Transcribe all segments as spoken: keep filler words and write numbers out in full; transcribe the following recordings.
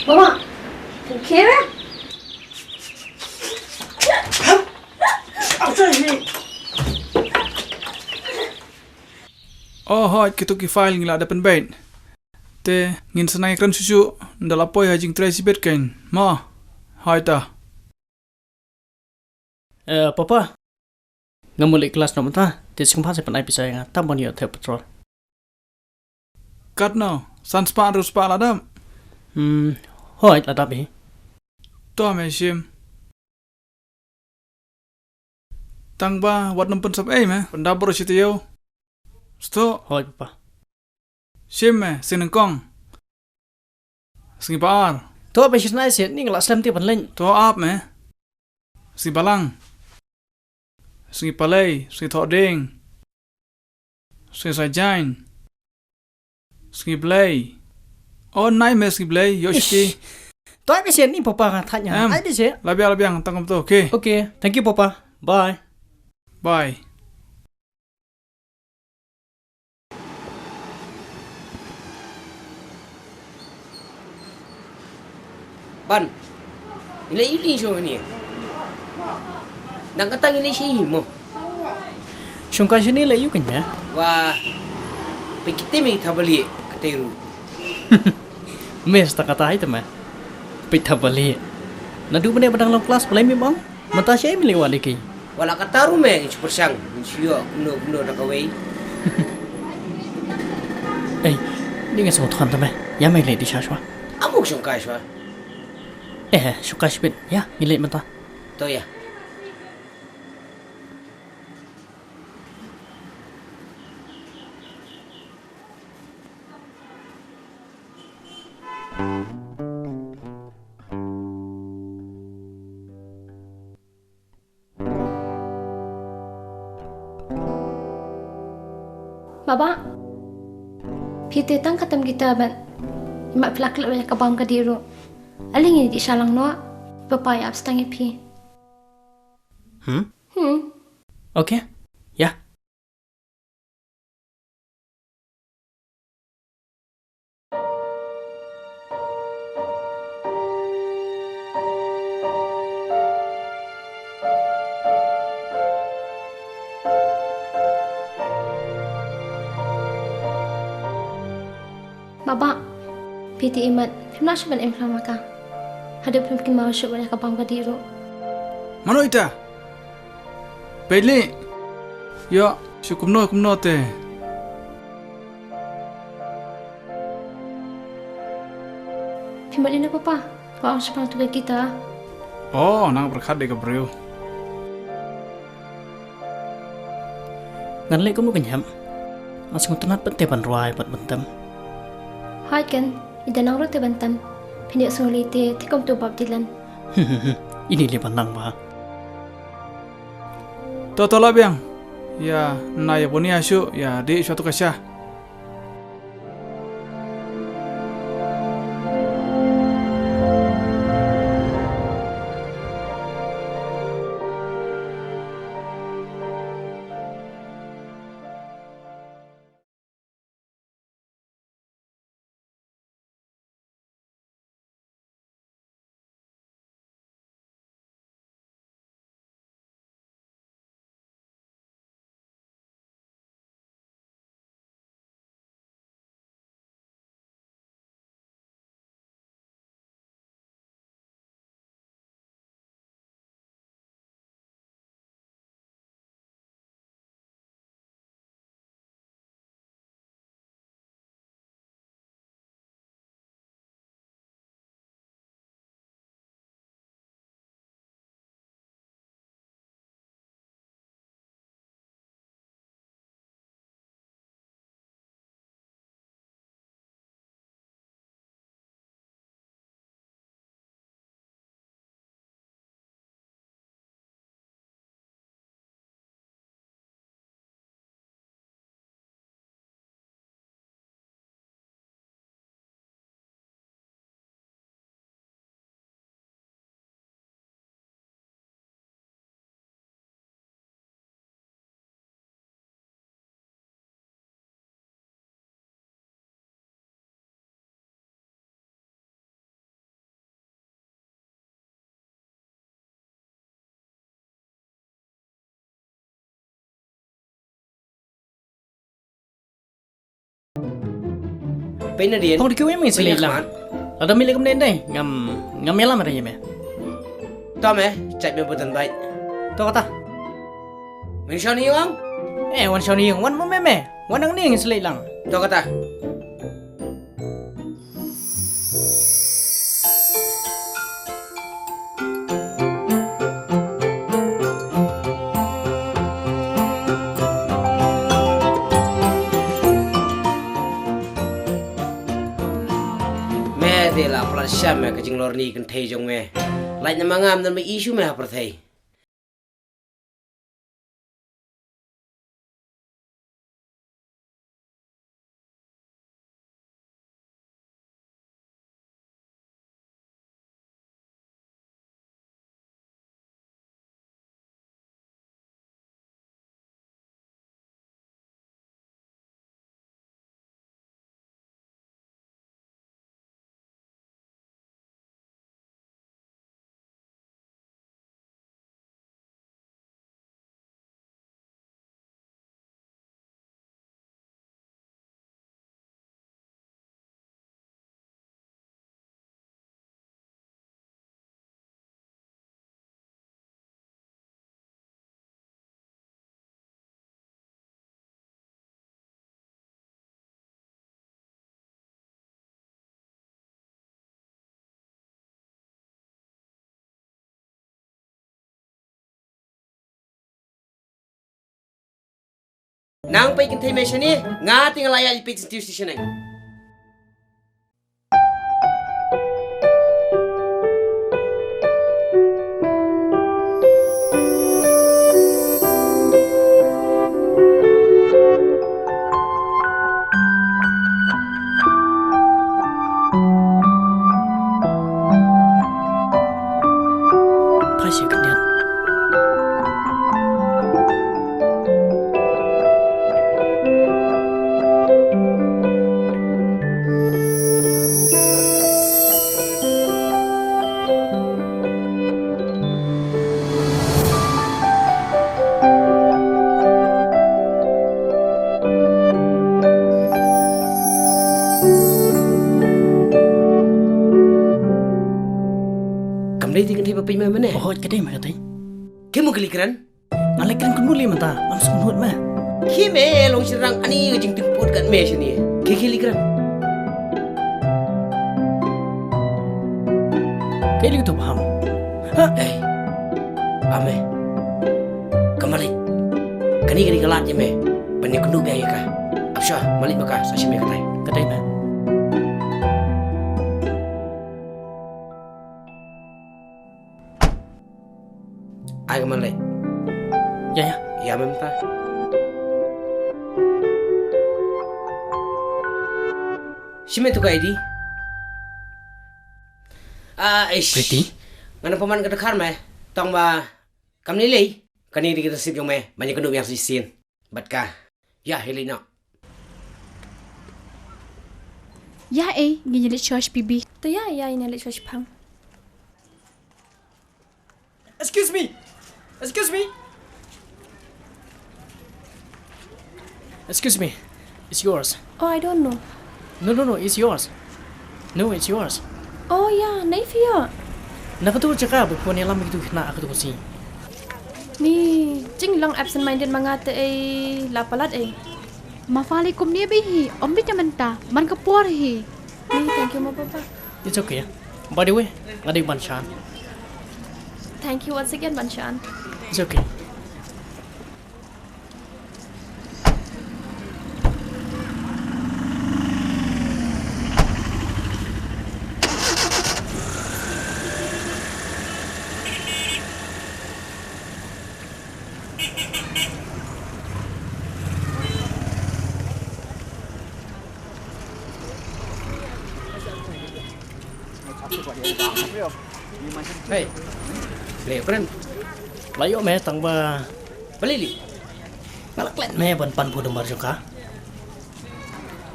Mama, okay re? Oh, hooid, kito ki file ngi la dep pynbeit. Te ngin sa nang ïakren shuh shuh, ynda la poi ha jingtrei shibit kein. Mo, hooid ta. Eh, Papa. Nga mut leit klas noh mynta, te sngewbha sa pynai pisa ïa nga, tam ban ïoh thep petrol. Katno, san spah hynriew spah la dep? Hmm, hooid la dep hi. To me shim. Tang ba wat nym pynsep ei me, pyndap baroh shi taïew. Sngewthuh. Hooid Papa. Shim me, sngi nyngkong. Sngi ba ar. To ap me shi sngi shet, ni nga la slem te ban leit. To ap me. Sngi balang. Sngi palei, sngi thohdieng. Sngi saitjaiñ. Sngi blei. Oh, nai me sngi blei, ïoh shuti. Ish. To ai beit shen, ni Papa nga thait nga. Em. Ai beit shen. La biang, la biang, tang kumto, okay. Okay, thank you Papa. Bye. Bye. Ban. Ngi leit ïa u Lieng shong hangne. Nang kata ngi leit sha ïing mo. Shong kai shane leit ïa u kynja. Wah. Peit kita me thapbalieh katei ruh. Me sa kata hai te me. Peit thapbalieh. Naduh mynne ba dang long klas balei me ong? Mynta shaei me leit wad ïa ki? Wat la katta ruh me, ngin shu pyrshang, ngin shu ïoh kumno kumno da kawei. Ei, dei ngan sngewthuh te me. Ïa me leit dei sha shuwa. Amuk shong kai shuwa. Eh, shong kai shibit. Ïa, ngin leit mynta. To ïa. Baba, phi te tang katam kita ban. Imat phi la klet ïa ka bam ka dih ruh. Ale ngin ïa dih shalang noh. Papa ïa ap stang ïa phi. Hmm? Hmm. Okay. Ïa. Baba, phi te imat, phim lah shuh ban im khlem ma ka. Haduh phim kynmaw shuh ban ïa ka bam ka dih ruh. Mano ita? Peit lei. Ïoh, shu kumno kumno te. Phi mut ïa u Papa, ba ong shaphang tu ka kita. Oh, nang pyrkhat dei ka briew. Ngan leh kumno ka ñiam. Nga sngewtynnat pat te ban rwai bad ban tem. Hooid ken, ida nang ruh te ban tem. Phin ïoh sngewlei te, te kum tu Bob Dylan. Ini leh ban nang ba. To to la biang. Ïa, na ïa bun ïa shu, ïa dih shu tu ka sha. Pynadien. Pong de kiwi me selek lang. Lada me leh kumne dei ngam, ngam ïalam re me. To me, check me button bai. To kata. Wan shong ni ong? Eh, wan shong ni ong, wan mo me me. Wan nang ni selek lang. To kata. Me te la plat sham me ka jinglor ni kynthei jong me. Lait na ma ngam nan me issue me ha pyrthei. Nang peit kynthei me shane, nga te nga la ïaid peit station ne. Kam dei te kynthei ba peit ma mynne? Oh, ka dei ma ka dei. Khie mo kylli kren. Nga leh kren kumno lei mynta, ngam sngewthuh ma. Khie me long shynrang ani ka jingtynput kat me shane. Khie khie lei kren. Khie lei to bham. Ha. Eh. Ame. Ka malik. Kane kane ka lad ïa me. Ban ïakynduh biang ïa ka. Ap shuwa, malik ma ka, sa shim ïa ka tai. Ka tai ma. Ai ka malik. Ïa ïa. Ïa me mynta. Shim ïa tu ka I D. Ah, ish. Pretty? Ngan ym pynban ka dkhar me. Tang ba kam lei lei. Kane dei ka nasib jong me. Ban ïakynduh biang sa shisien bad ka. Ïa, hi leit noh. Ïa, eh, ngin ïa leit shuwa sha P B. To ïa, ïa, ngin ïa leit shuwa shipang. Excuse me. Excuse me. Excuse me. It's yours. Oh, I don't know. No, no, no, it's yours. No, it's yours. Oh, ïa, naei phi ïoh? Na katu ka jaka ba phi wan ïalam ïa kitu ki khynnah ha katu ka sngi. Ni jinglong absent minded ma nga te ei, la palat ei. Ma Fali kumne beit hi, ym bit na mynta, man ka por hi. Ni, thank you ma papa. It's okay. By the way, nga dei Banshan. Thank you once again, Banshan. It's okay. Hei. Leh kren. La ïoh me tang ba. Balei lei? Nga la klet me ban pan pud umbar jong ka.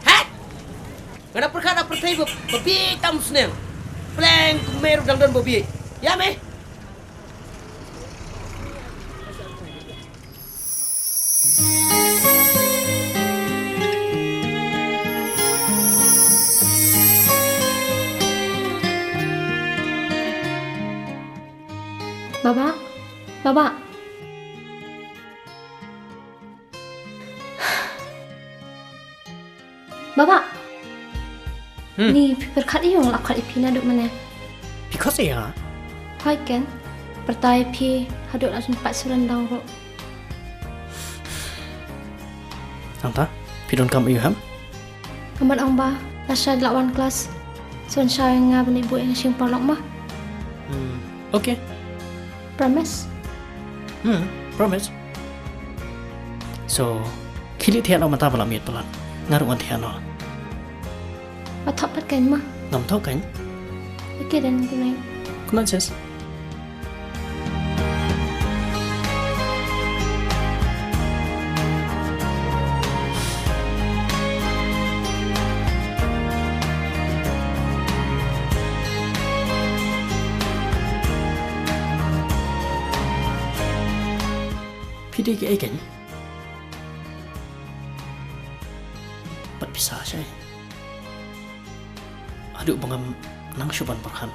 Hei. Nga da pyrkhat da pyrthei ba, ba bieit tam sneng. Pleng kum me ruh dang don ba bieit. Ïa me. Baba. Hmm. Ni phi pyrkhat ïa u, nga la khot ïa phi naduh mynne. Phi khot ïa nga? Hooid keiñ. Pyrta ïa phi haduh la jin pat surrender ruh. Nangta phi donkam ïa u hem? Nga mut ong ba lashai la wan klas, sa wan shaw ïa nga ban ïa buh ïa nga shim paralok ma. Hmm. Okay. Promise? Hmm, promise. So, khie leit thiah noh mynta ba la miet palat. Nga ruh ngan thiah noh. Ba thoh pat keiñ ma. Ngam thoh keiñ. Okay then, good night. Good night, sis. Phi dei kiei keiñ? Bad phi sah shai. Haduh ba ngam nang shuh ban pyrkhat,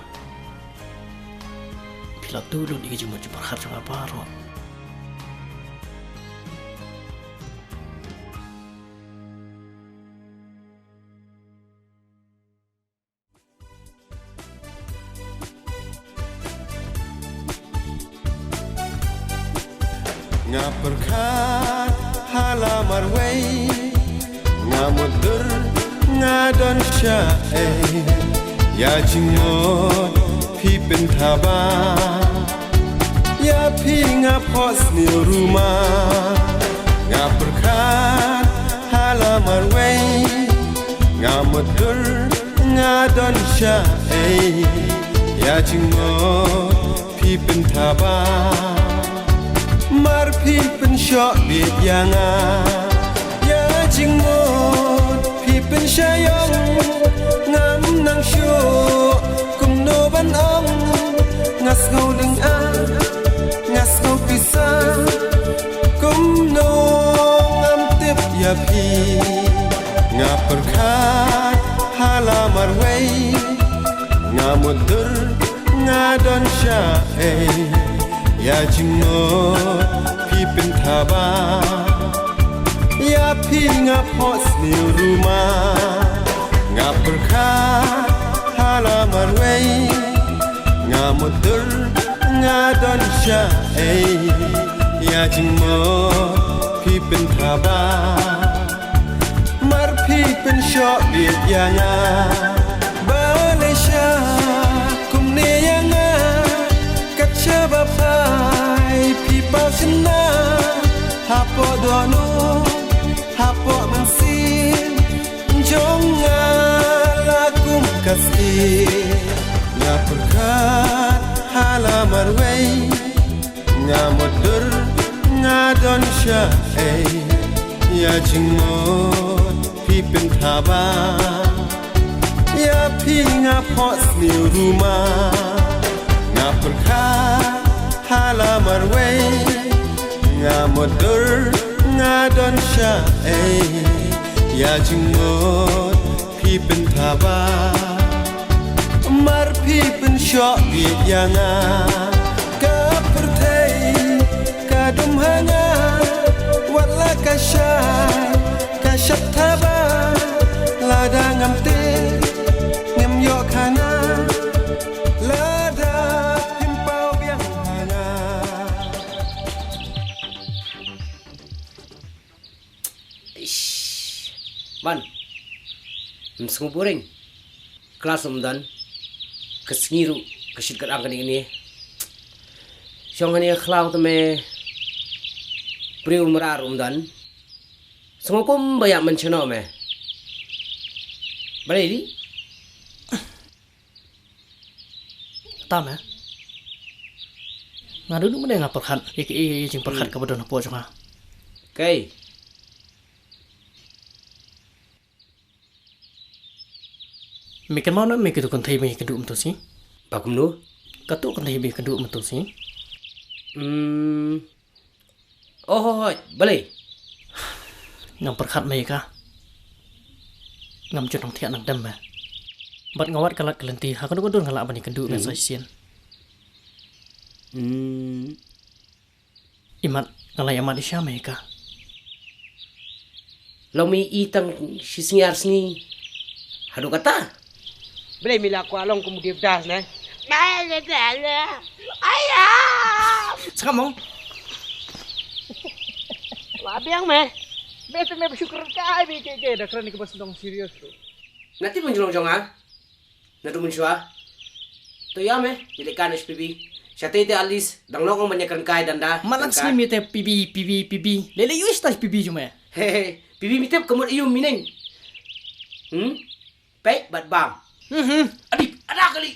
phi la tuh lut ïa ki jingmut jingpyrkhat jong nga baroh. Nga pyrkhat ha la marwei, nga mut dur, nga don shai. Ïa jingmut phi pynthaba, ïa phi nga phohsniew ruh ma. Nga pyrkhat ha la marwei, nga mut dur, nga don shai. Ïa jingmut phi pynthaba, mar phi pynshoh bieit ïa nga. Ïa jingmut phi pynshai ong, ngam nang shuh kumno ban ong. Nga sngew lynga, nga sngew pisa, kumno ngam tip ïa phi. Nga pyrkhat ha la marwei, nga mut dur, nga don shai. Ïa jingmut phi pynthaba, ïa phi nga phohsniew ruh ma. Nga pyrkhat ha la marwei, nga mut dur, nga don shai. Ïa jingmut phi pynthaba, mar phi pynshoh bieit ïa nga. Balei sha kumne ïa nga, kat shaba phai phi paw shynna. Hapoh dohnud, hapoh mynsiem jong nga la kum ka siem. Nga pyrkhat ha la marwei, nga mut dur, nga don shai. Ïa jingmut phi pynthaba, ïa phi nga phohsniew ruh ma. Nga pyrkhat ha la marwei, nga mut dur, nga don shai. Ïa jingmut phi pynthaba, mar phi pynshoh bieit ïa nga. Ka pyrthei ka dum ha nga, wat la ka shai ka shait thaba. Lada ngam tip, ngam ïoh khana, lada phim paw biang ha nga. Ish. Man, ym sngew boring. Klas ym don. Ka sngi ruh ka shit ka dang kane kane. Shong hangne khlaw te me, briew mrad ruh ym don. Sngew kumba ïa man shano me. Balei di? Tam eh. Nga dang mynne nga pyrkhat ïa ki, ïa ki jingpyrkhat, hmm, kaba don hapoh jong nga. Kei. Me kynmaw ne me kito kynthei ba ngi kynduh mynta shi? Ba kumno? Kato kynthei ba ngi kynduh mynta shi. Hmm. Oh, hooid, balei? Ngam pyrkhat me ïa ka. Ngam ju nang thiah nang dem me. Bad nga wad ka lad ka lynti, ha kano ka dur nga lah ban ïakynduh me, hmm, sa shisien. Hmm. Imat, nga la ïa mad shisha me ïa ka. Long mi i tang shi sngi ar sngi. Haduh kata. Blei mi la kwah long kum u Devdas ne. Aya. Saka mo. Wa biang me. Me te me bshu kren kai bi ke ke da kren ni ke bas dong serious tu. Nati pun jong jong ah. Nadu mun shwa. To ya me, ni le kan H P B. Shate te alis, dang long ban ya kren kai danda. Malang sni mi te P B, P B, P B. Lele yu ista P B jume. He he, P B mi te kamut yu mining. Hmm? Pek bat bam. Mhm. Adik, ada kali.